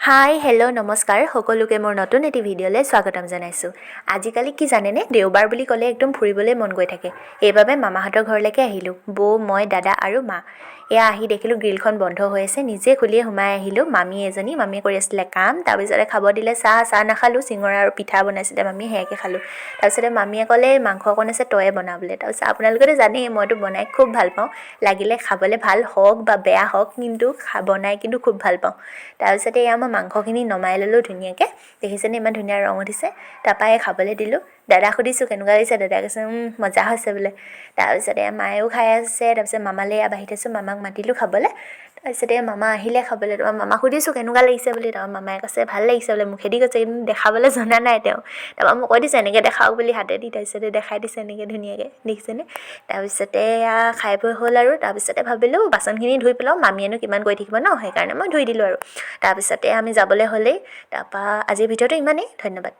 হাই, hello', নমস্কাৰ সকলোকে, মোৰ নতুন এটি ভিডিঅ'লৈ স্বাগতম জনাইছোঁ। আজিকালি কি জানেনে, দেওবাৰ বুলি ক'লে একদম ফুৰিবলৈ মন গৈ থাকে। সেইবাবে মামাহঁতৰ ঘৰলৈকে আহিলোঁ, বৌ, মই, দাদা আৰু মা। এয়া আহি দেখিলোঁ গ্ৰিলখন বন্ধ হৈ আছে, নিজে খুলিয়ে সোমাই আহিলোঁ। মামী এজনী, মামীয়ে কৰি আছিলে কাম। তাৰপিছতে খাব দিলে চাহ। চাহ নাখালোঁ, চিঙৰা আৰু পিঠা বনাইছিলে মামীয়ে, সেয়াকে খালোঁ। তাৰপিছতে মামীয়ে ক'লে, মাংস অকণ আছে, তয়ে বনা বোলে। তাৰপিছত আপোনালোকেতো জানেই, মইতো বনাই খুব ভাল পাওঁ। লাগিলে খাবলৈ ভাল হওক বা বেয়া হওক, কিন্তু বনাই কিন্তু খুব ভাল পাওঁ। তাৰপিছতে এয়া মই মাংসখিনি নমাই ল'লোঁ ধুনীয়াকৈ। দেখিছেনে, ইমান ধুনীয়া ৰং উঠিছে। তাৰপৰা এই খাবলৈ দিলোঁ। দাদাক সুধিছোঁ কেনেকুৱা লাগিছে। দাদাই কৈছে, মজা হৈছে বোলে। তাৰপিছতে মায়েও খাই আছে। তাৰপিছত মামালৈ এয়া বাঢ়ি থৈছোঁ, মামাক মাতিলোঁ খাবলৈ। তাৰপিছতে মামা আহিলে খাবলৈ। তাৰপৰা মামাক সুধিছোঁ কেনেকুৱা লাগিছে বুলি। তাৰপৰা মামাই কৈছে, ভাল লাগিছে বোলে। মুখেদি কৈছে, কিন্তু দেখাবলৈ জনা নাই তেওঁ। তাৰপৰা মই কৈ দিছোঁ এনেকৈ দেখাওক বুলি হাতেদি। তাৰপিছতে দেখাই দিছে এনেকৈ ধুনীয়াকৈ, দেখিছেনে? তাৰপিছতে এয়া খাই বৈ হ'ল আৰু তাৰপিছতে ভাবিলোঁ বাচনখিনি ধুই পেলাওঁ, মামীয়েনো কিমান কৰি থাকিব ন, সেইকাৰণে মই ধুই দিলোঁ আৰু তাৰপিছতে আমি যাবলৈ হ'লেই। তাৰপৰা আজিৰ ভিডিঅ'টো ইমানেই, ধন্যবাদ।